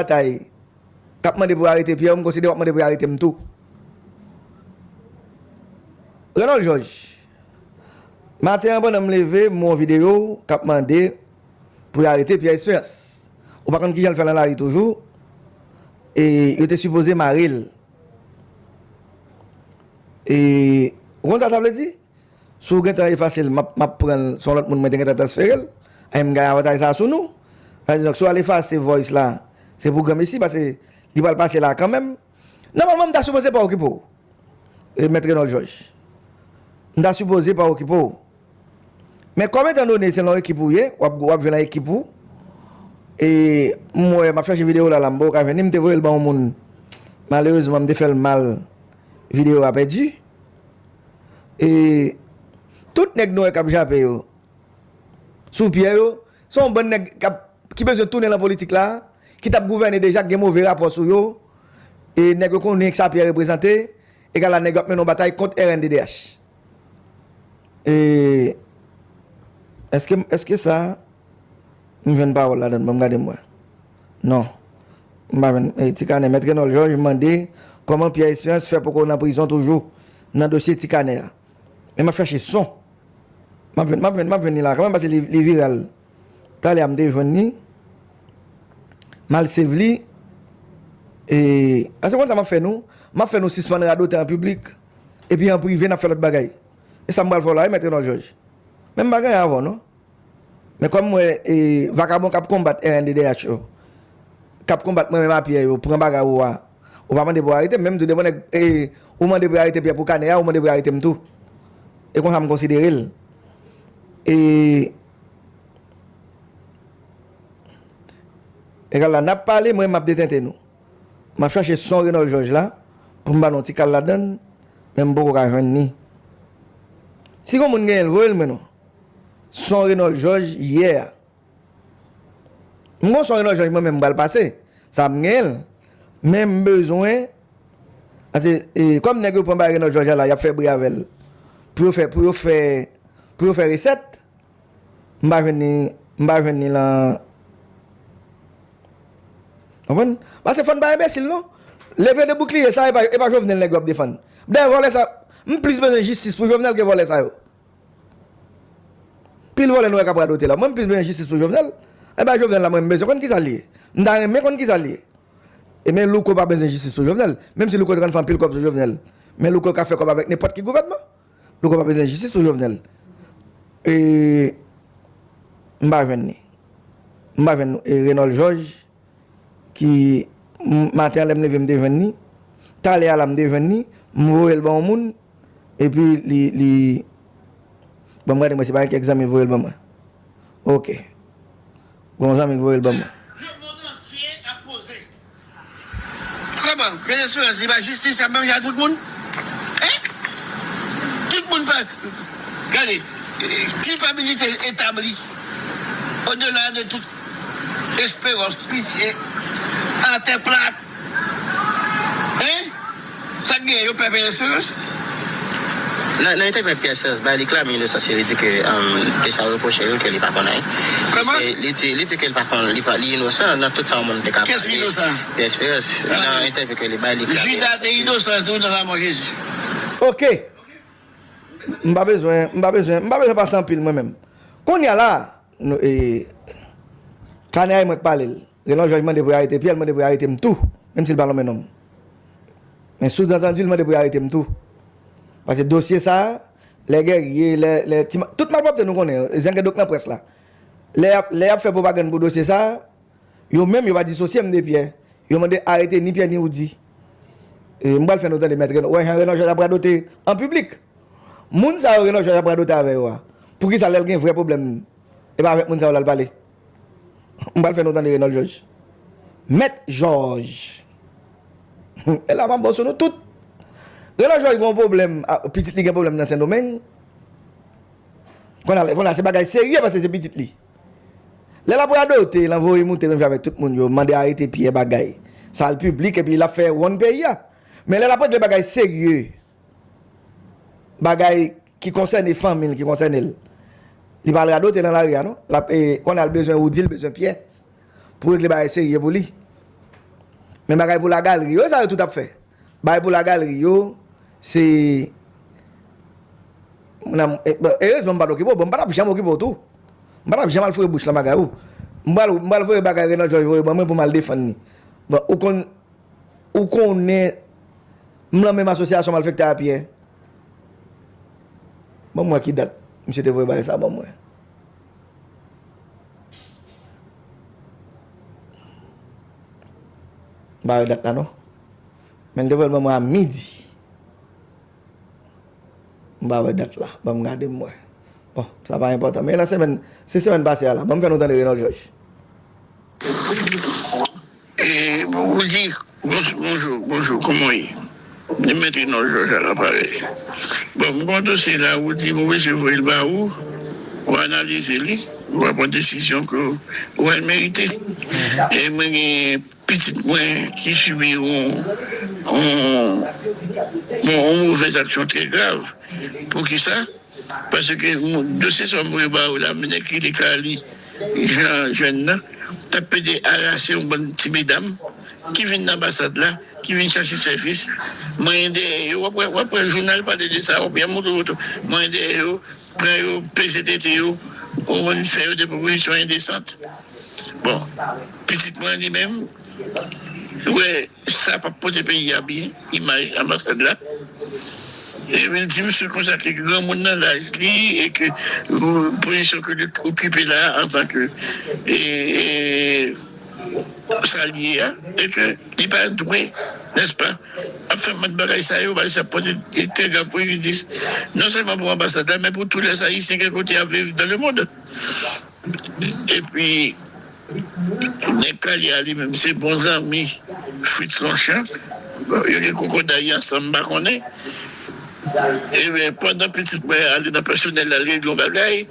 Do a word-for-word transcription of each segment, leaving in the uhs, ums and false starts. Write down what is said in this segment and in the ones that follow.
Batay k ap mande pou yo arete Pierre, m konsidere w ap mande pou yo arete m tou. Renold Georges, maten an pandan m leve, m wè yon videyo k ap mande pou yo arete Pierre Espérance. Ou pa konn kijan l fè nan lari toujou, e yo te sipoze mare l. E ou konn sa sa vle di? Si w gentan efase l, m ap, m ap pran l, se yon lòt moun mwen te gentan transfere l. Ay, m gen avantaj sa a sou nou. Sa vle di, donk, si w al efase voice la, se pou granmesi, paske li pral pase la kanmenm. Nòmalman, m ta sipoze pa okipe w, e, Mèt Renold Georges. M ta sipoze pa okipe w. Men kòm etan done se nan yon ekip ou ye, w ap, w ap jwe nan ekip ou. E m wè, m ap chache videyo la, la, m poko ka jwenn li, m te voye l ban yon moun. Malerezman, m te fè l mal, videyo a pèdi. E tout nèg nou wè k ap jape yo sou pye yo, se yon bann nèg k ap, ki bezwen tounen nan politik la, ki t ap gouvène deja, ki gen move rapò sou yo. E nèg yo konnen sa Pierre reprezante, egal a nèg yo ap mennen yon batay kont R N D D H. E èske, èske sa, m jwenn pawòl ladan l, ban m gade m wè. Non. M pa jwenn, e, Ti Kanè, Mèt Renold Georges mande kòman Pierre Espérance fè poko nan prizon toujou nan dosye Ti Kanè a. Men m ap chache son. M ap jwenn, m ap jwenn, m ap jwenn li la kanmenm, paske li, li viral. Talè a m te jwenn li. M al save li. E, paske konn sa m ap fè nou? M ap fè nou sispann radote an piblik. Epi an prive, n ap fè lòt bagay. E sa m pral fè w la, wi, Mèt Renold Georges. Men m pa gen anyen avè w, non. Men kòm m wè, e, vakabon k ap konbat R N D D H yo, k ap konbat mwen menm a Pierre yo, pran bagay ou a, ou pa mande pou yo arete m, men m di w depi yon nèg, e, ou mande pou yo arete Pierre pou Kanè a, ou mande pou yo arete m tou. E konsa m konsidere l. E, egal la, n ap pale, mwen, m ap detente nou. M ap chache son Renold Georges la, pou m ba nou yon ti kal ladan l, men m poko ka jwenn li. Si gen moun genyen l, voye l mwen non. Son Renold Georges yè a. M gon son Renold Georges mwen menm m pral pase. Sa m genyen l. Men m bezwen, paske, e, kòm nèg yo pran bagay Renold Georges la, y ap fè bri avè l. Pou yo fè, pou yo fè, pou yo fè resèt. M pa jwenn li, m pa jwenn li lan. Konprann? Paske fò n pa enbesil non. Leve de boukliye sa, e pa, e pa Jovenel nèg yo ap defann. Dayè vòlè sa, m plis bezwen jistis pou Jovenel ke vòlè sa yo. Pil vòlè nou wè k ap radote la. Mwen m plis bezwen jistis pou Jovenel. E ba Jovenel la mwen m bezwen konn kisa l ye. M ta renmen konn kisa l ye. E men Louko pa bezwen jistis pou Jovenel. Menm si Louko te konn fè anpil kòb sou Jovenel. Men Louko ka fè kòb avèk nenpòt ki gouvènman. Louko pa bezwen jistis pou Jovenel. E m pa jwenn li. M pa jwenn, e, Renold Georges ki, m, maten an lè m leve m te jwenn li. Talè a la m te jwenn li. M voye l ban yon moun. Epi li, li, ban m gade mwen si pa gen kèk zanmi voye l ban mwen. Ok. Gon zanmi k voye l ban mwen. Lemonn antye ap poze. Kòman? Venezuela, li bay jistis, y ap manje a tout moun? Hein? Tout moun pa, gade, kilpabilite l etabli odela de tout esperans, pi, e, atè plat. Hein? Sa k gen, yo pè Pierre Espérance? Nan, nan entèvyou Pierre Espérance bay, li klame inosans, li di ke, um, ke sa yo repwoche yo, ke li pa konn anyen. Kòman? Se, li di, li di ke li pa konn, li pa, li inosan nan tout sa yon moun te ka pale. Kès ki inosan? Pierre Espérance, nan entèvyou ke li bay, li klame. Jida te inosan tou nan lanmò Jezi. Ok. M pa bezwen, m pa bezwen, m pa bezwen pase anpil mwen menm. Kounye a la, nou, e, Kanè a e mwen k pale l. Renold Georges mande pou yo arete Pierre, l mande pou yo arete m tou, menm si l pa nonmen non m. Men souzantandi, l mande pou yo arete m tou. Paske dosye sa a, lè Guerrier, lè, lè ti ma-, tout malpwòpte nou konnen, zen gen dok nan près la. Lè y ap, lè y ap fè pwopagann pou dosye sa a, yo menm, yo pa disosye m de Pierre. Yo mande arete ni Pierre ni Roudy. E, m pral fè nou tande Mèt Reno-, wè jan Renold Georges ap radote an piblik. Moun sa yo Renold Georges ap radote avè yo a. Poukisa lè l gen vrè pwoblèm, e pa avèk moun sa yo l al pale? M pral fè nou tande Renold Georges. Mèt Georges. E la m ap bon sou nou tout. Renold Georges gen yon pwoblèm, a, pitit li gen pwoblèm nan Sendomeng. Kounye a, kounye a se bagay serye paske se pitit li. Lè l ap radote, l anvoye moute menm jan avèk tout moun yo, mande arete Pierre bagay. Sa al piblik epi l ap fè wonn peyi a. Men lè l ap regle bagay serye, bagay ki konsène fanmi l, ki konsène l, li pa al radote nan lari a non. L ap, e, kounye a l bezwen Roudy, l bezwen Pierre pou regle bagay serye pou li. Men bagay pou lagalri yo, e sa yo tout ap fè. Bagay pou lagalri yo, se. Erezman m pa t okipe w, bon, m pa t ap janm okipe w tou. M pa t ap janm al foure bouch nan bagay ou. M pral, m pral voye bagay Renold Georges voye ban mwen pou m al defann li. Bon, ou konn, ou konnen m lan menm asosyasyon malfektè a Pyè. Ban m wè ki dat misye te voye bagay sa ban mwen. M pa wè dat la non. Men l te voye l ban mwen a midi. M pa wè dat la. Ban m gade m wè. Bon, sa pa enpòtan. Men nan semèn, se semèn pase a la. Ban m fè nou tande Renold Georges. E, bon, ou di, bon, bonjou, bonjou, kòman w ye? Li mete non Jòj a laparèy. Bon, m gen yon dosye la, ou di, mwen bezwen voye l ba ou, ou analize li, ou va pran desizyon ke ou wè l merite. E mwen gen pitit mwen ki sibi yon, yon, bon, yon movèz aksyon trè grav. Poukisa? Paske dosye sa m voye ba ou la, m nèk ki li ka li, jan jwenn nan, t ap pede arase yon bann ti medam ki vin nan anbasad la, ki vin chache sèvis. Manyen dèyè yo, w ap wè, w ap wè jounal pale de sa, w ap wè montre foto. Manyen dèyè yo, pran yo, peze tete yo, ou konn fè yo de pwopozisyon endesant. Bon, pitit mwen li menm, wè, sa p ap pote peyi a byen, imaj anbasad la. Epi l di m sou konsa ke granmoun nan laj li e ke pozisyon ke li okipe la antanke e, e, sa l ye a, e ke li pa dwe, nèspa, ap fè mòd bagay sa yo, bagay sa pote trè grav prejidis, non sèlman pou anbasad la, men pou tou lè Ayisyen kèlkote y ap viv dans le monde. Epi, nèg Kalye a li menm, se bon zanmi Fritz Longchamp. Bon, yo gen kokoday ansanm, m pa konnen. Ebyen, pandan pitit mwen ale nan pèsonèl la, l regle yon bagay,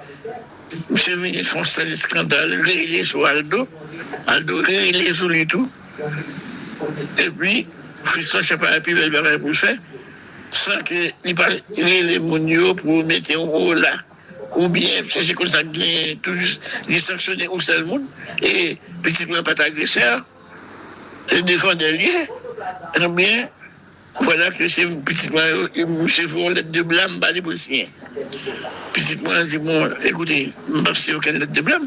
misye vini fè yon sèl eskandal, rele sou Aldo. Aldo rele sou li tou. Epi, Fritz Longchamp pa gen pi bèl bagay pou l fè, san ke li pa rele moun yo pou yo mete yon ola. Oubyen, se, se konsa k genyen, toujou, li sanksyone yon sèl moun, e pitit mwen pa t agresè, e defandè l ye, ebyen, vwala ke se pitit mwen, misye voye yon lèt de blam ba li pou l siyen. Pitit mwen di, bon, ekoute, m p ap siyen okenn lèt de blam,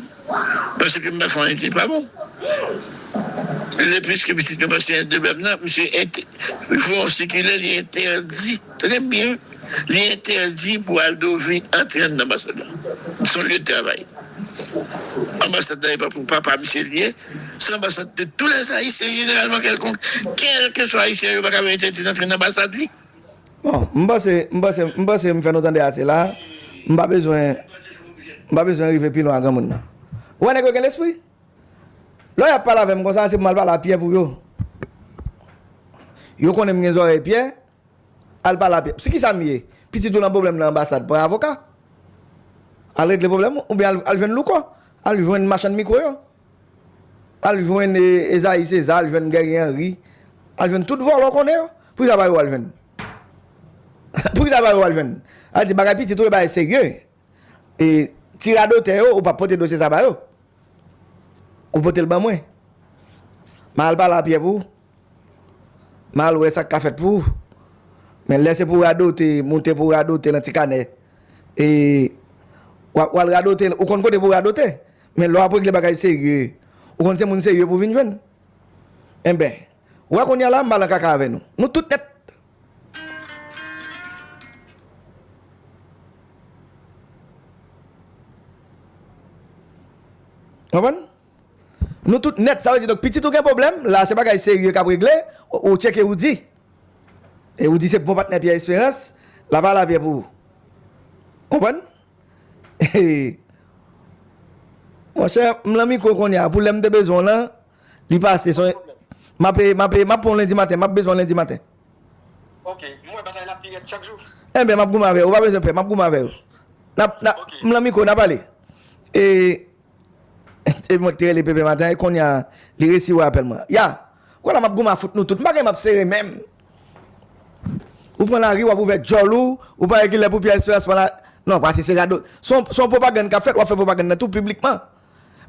paske m pa fè anyen ki pa bon. Lè pliske pitit mwen pa siyen lèt de blam nan, misye ent-, voye yon sikilè, li entèdi, tande m byen, li entèdi pou Aldo vin antre anndan anbasad la. Se yon lye de travay. Anbasad la, e pa pou papa misye l ye. Se anbasad de tous les Haïtiens, généralement quelconque. Kèlkeswa Ayisyen yo pa ka entèdi antre nan anbasad li. Bon, m panse, m panse, m panse m fè nou tande ase la. M pa bezwen, m pa bezwen rive pi lwen a granmoun nan. Ou wè nèg yo gen lespri? Lè y ap pale avè m konsa, se pou m al pale a Pyè pou yo. Yo konnen m gen zòrèy Pyè. Al pale a Pyè. Se kisa m ye? Pitit ou nan pwoblèm nan anbasad, pran avoka. Al regle pwoblèm ou, oubyen al, al jwenn Louko. Al jwenn machann mikwo yo. Al jwenn e, Ezayi Seza, al jwenn Guerrier Henry. Al jwenn tout vòlò w konnen yo. Poukisa pa yo w al jwenn? Poukisa pa yo w al jwenn? Sa vle di bagay pitit ou e bagay serye. E ti radotè yo, ou pa pote dosye sa ba yo. Ou pote l ban mwen. M a al pale a Pyè pou ou. M a al wè sa k ka fèt pou ou. Men lè se pou radote, moute pou radote nan ti kanè. E w a, w al radote, ou konn kote pou radote. Men lè w ap regle bagay serye, ou konn se moun serye pou w vin jwenn. Enben, ou wè kounye a la, m pa nan kaka avè nou. Nou tout nèt. Konprann? Nou tout nèt, sa vle di, donk, pitit ou gen pwoblèm, la se bagay serye k ap regle, ou, ou tcheke Roody. E Roody se bon patnè Pierre Espérance, l ap pale a Pierre pou ou. Konprann? Monchè, m lan mikwo kounye a, pou lè m te bezwen w lan, li pase, son, m ape, m ape, m ap pran w lendi maten, m ap bezwen w lendi maten. Ok, m wè batay la pi rèd chak jou. Enben, m ap goumen avè w, ou pa bezwen pè, m ap goumen avè w. N ap, n ap, m lan mikwo, n ap pale. E, Se mwen ki te rele Pepe maten an, e kounye a, li resi wè apèl mwen. Ya! Kounye a m ap goumen a fout nou tout. M pa gen m ap sere men m. Ou pran lari, w ap ouvè djòl ou, ou pa wè kilè pou Pierre Espérance pran la. Non, paske se rado. Se yon, se yon pwopagann k ap fèt, w ap fè pwopagann nan tou piblikman.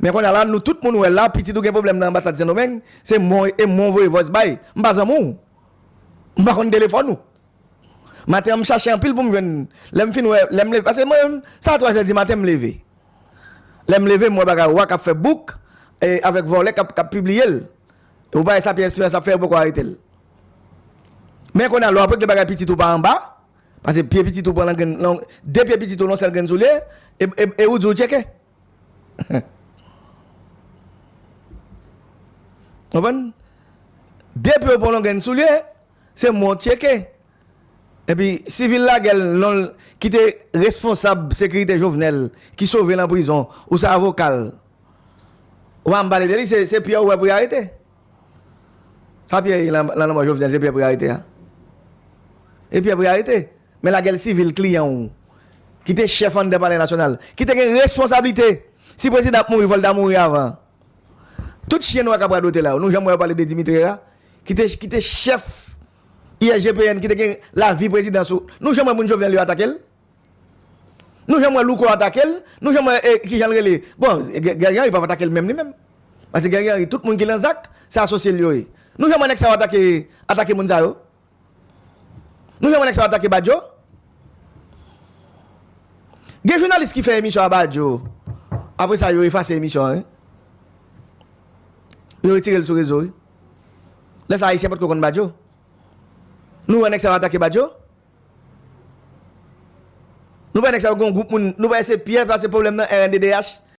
Men kounye a la, nou tout moun wè la, pitit ou gen pwoblèm nan anbasad Sendomeng, se mwen, e mwen voye vòs bay. M pa zanmi w. M pa konn telefòn ou. Maten an, m chache anpil pou m jwenn. Lè m fin wè, lè m leve, paske mwen, sa twazè di maten, m leve. Lè m leve, m wè bagay wa k ap fè bouk, e avèk vòlè k ap, k ap pibliye l. Ou pa wè sa Pierre Espérance ap fè, yo poko arete l. Men kounye a, lè w ap regle bagay pitit ou pa anba, paske pye pitit ou pran nan grenn, nan, de pye pitit ou nan sèl grenn soulye, e, e, e ou di ou tcheke. Konprann? De pye w pran nan grenn soulye, se mwen w tcheke. Epi, sivil lagè l, non, ki te responsab sekirite Jovenel, ki sove l an prizon, ou se avoka l. Ou pa m pale de li, se, se Pierre ou wè pou y arete. Sa Pierre ye lan, lan lanmò Jovenel, se Pierre pou y arete a. E Pierre pou y arete. Men lagè l sivil kliyan w, ki te chèf anndan Palè Nasyonal, ki te gen responsablite. Si prezidan ap mouri, fò l ta mouri avan. Tout chen nwè k ap radote la yo, nou janm wè yo pale de Dimitri Herrard, ki te, ki te chèf I S G P N, ki te gen lavi prezidan sou. Nou janm wè moun Jovenel yo atake l? Nou janm wè Louko atake l? Nou janm wè, e, kijan l rele? Bon, Guerrier Henry p ap atake l menm li menm. Paske Guerrier Henry, tout moun ki lan zak, se asosye l yo ye. Nou janm wè nèg sa yo atake, atake moun sa yo? Nou janm wè nèg sa yo atake Badio? Gen jounalis ki fè emisyon a Badio. Apre sa, yo efase emisyon an, wi. Yo retire l sou rezo, wi. Lè sa, Ayisyen potko konn Badio. Nou wè nèg sa yo atake Badio? Nou wè nèg sa yo gen yon gwoup moun, nou wè se Pierre pase pwoblèm nan R N D D H.